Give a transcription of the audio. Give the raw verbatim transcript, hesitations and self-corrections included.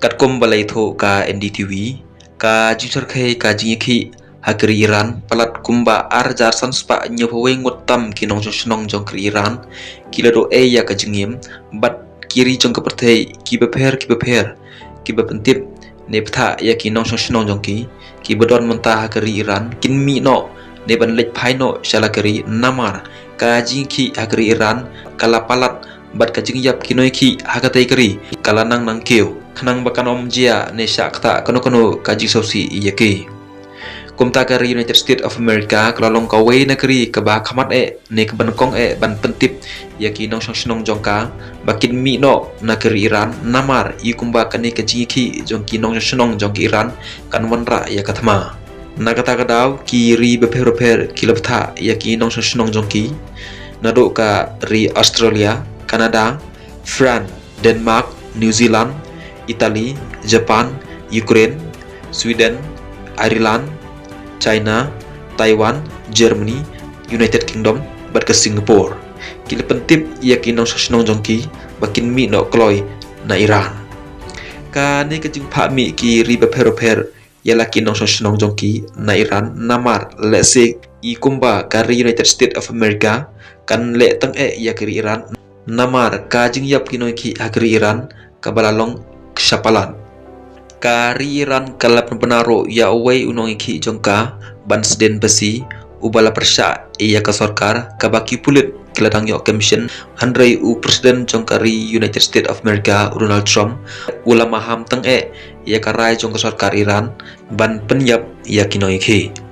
Katkum ba la ïathuh ka N D T V, ka jingshyrkhei ka jingïakhih ha ka ri Iran palat kumba ar hajar san spah hynñiewphew wei ngut tam ki nongshong shnong jong ka ri Iran ki la duh ei ïa ka jingim, bad ki ri jong ka pyrthei kiba pher kiba pher kiba pyntip ne bthah ïa ki nongshong shnong jong ki, kiba don mynta ha ka ri Iran kin mih noh ne ban leit phai noh sha la ka ri namar ka jingïakhih ha ka ri Iran ka la palat bad ka jingïap ki nongïakhih ha katei ka ri ka la nang nang kiew khnang ba kan ym jia ne shah ktah kano kano ka jingsngewsih ïa ki. Kumta ka ri United States of America ka la long kawei na ka ri kaba khmat eh ne kaba nyngkong eh ban pyntip ïa ki nongshong shnong jong ka ba kin mih noh na ka ri Iran namar i kumba kane ka jingïakhih jong ki nongshong shnong jong ka Iran kan wanrah ïa ka thma. Na kata ka daw ki ri bapher bapher ki la bthah ïa ki nongshong shnong jong ki, naduh ka ri Australia, Canada, France, Denmark, New Zealand, Italy, Japan, Ukraine, Sweden, Ireland, China, Taiwan, Germany, United Kingdom bad ka Singapore. Ki la pyntip ïa ki nongshong shnong jong ki ba kin mih noh kloi na Iran. Kane ka jingphah mih ki ri bapher bapher ïa la ki nongshong shnong jong ki na Iran namar lehse i kumba ka ri United States of America kan leh tang eh ïa ka ri Iran namar ka jingïap ki nongïakhih ha ka ri Iran kaba la long sha palat. Ka ri Iran ka la pynbna ruh ïa uwei u nongïakhih jong ka ban sdien basi uba la pyrshah ïa ka sorkar kaba ki pulit ki la dang ïoh commission, hynrei u president jong ka ri United States of America u Donald Trump u la maham tang eh ïa ka rai jong ka sorkar Iran ban pynïap ïa ki nongïakhih.